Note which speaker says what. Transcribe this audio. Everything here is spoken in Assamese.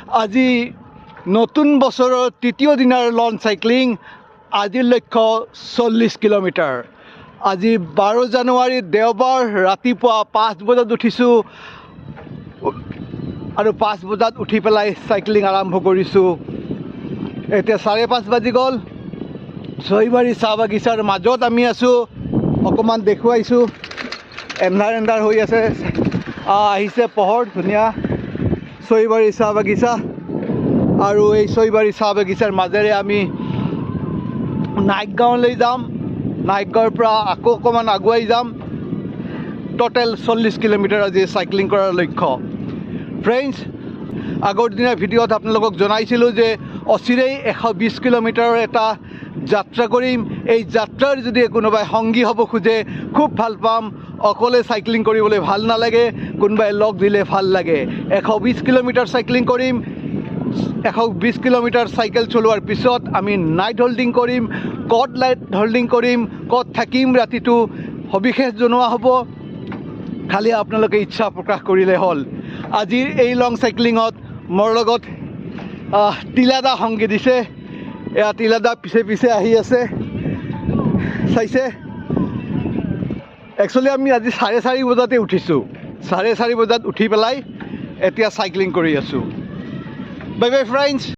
Speaker 1: আজি নতুন বছৰৰ তৃতীয় দিনাৰ লং চাইক্লিং। আজিৰ লক্ষ্য 40 কিলোমিটাৰ। আজি 12 জানুৱাৰী, দেওবাৰ। ৰাতিপুৱা 5 বজাত উঠিছোঁ আৰু 5 বজাত উঠি পেলাই চাইক্লিং আৰম্ভ কৰিছোঁ। এতিয়া 5:30 বাজি গ'ল। চৈবাৰী চাহ বাগিচাৰ মাজত আমি আছোঁ। অকণমান দেখুৱাইছোঁ। এন্ধাৰ এন্ধাৰ হৈ আছে, আহিছে পোহৰ ধুনীয়া। চৈবাৰী চাহ বাগিচা আৰু এই চৈবাৰী চাহ বাগিচাৰ মাজেৰে আমি নাইকগাঁৱলৈ যাম। নাইকগাঁৱৰ পৰা আকৌ অকণমান আগুৱাই যাম। ট'টেল 40 কিলোমিটাৰ আজি চাইক্লিং কৰাৰ লক্ষ্য। ফ্ৰেণ্ডছ, আগৰ দিনাৰ ভিডিঅ'ত আপোনালোকক জনাইছিলোঁ যে অচিৰেই 120 কিলোমিটাৰৰ এটা যাত্ৰা কৰিম। এই যাত্ৰাৰ যদি কোনোবাই সংগী হ'ব খোজে, খুব ভাল পাম। অকলে চাইক্লিং কৰিবলৈ ভাল নালাগে, কোনোবাই লগ দিলে ভাল লাগে। 120 কিলোমিটাৰ চাইক্লিং কৰিম। 120 কিলোমিটাৰ চাইকেল চলোৱাৰ পিছত আমি নাইট হোল্ডিং কৰিম। ক'ত নাইট হোল্ডিং কৰিম, ক'ত থাকিম ৰাতিটো, সবিশেষ জনোৱা হ'ব। খালি আপোনালোকে ইচ্ছা প্ৰকাশ কৰিলে হ'ল। আজিৰ এই লং চাইক্লিঙত মোৰ লগত তিলাদা সংগী দিছে। এয়া তিলাদা পিছে পিছে আহি আছে, চাইছে। একচুৱেলি আমি আজি 4:30 বজাতে উঠিছোঁ। 4:30 বজাত উঠি পেলাই এতিয়া চাইক্লিং কৰি আছোঁ। Bye bye, friends.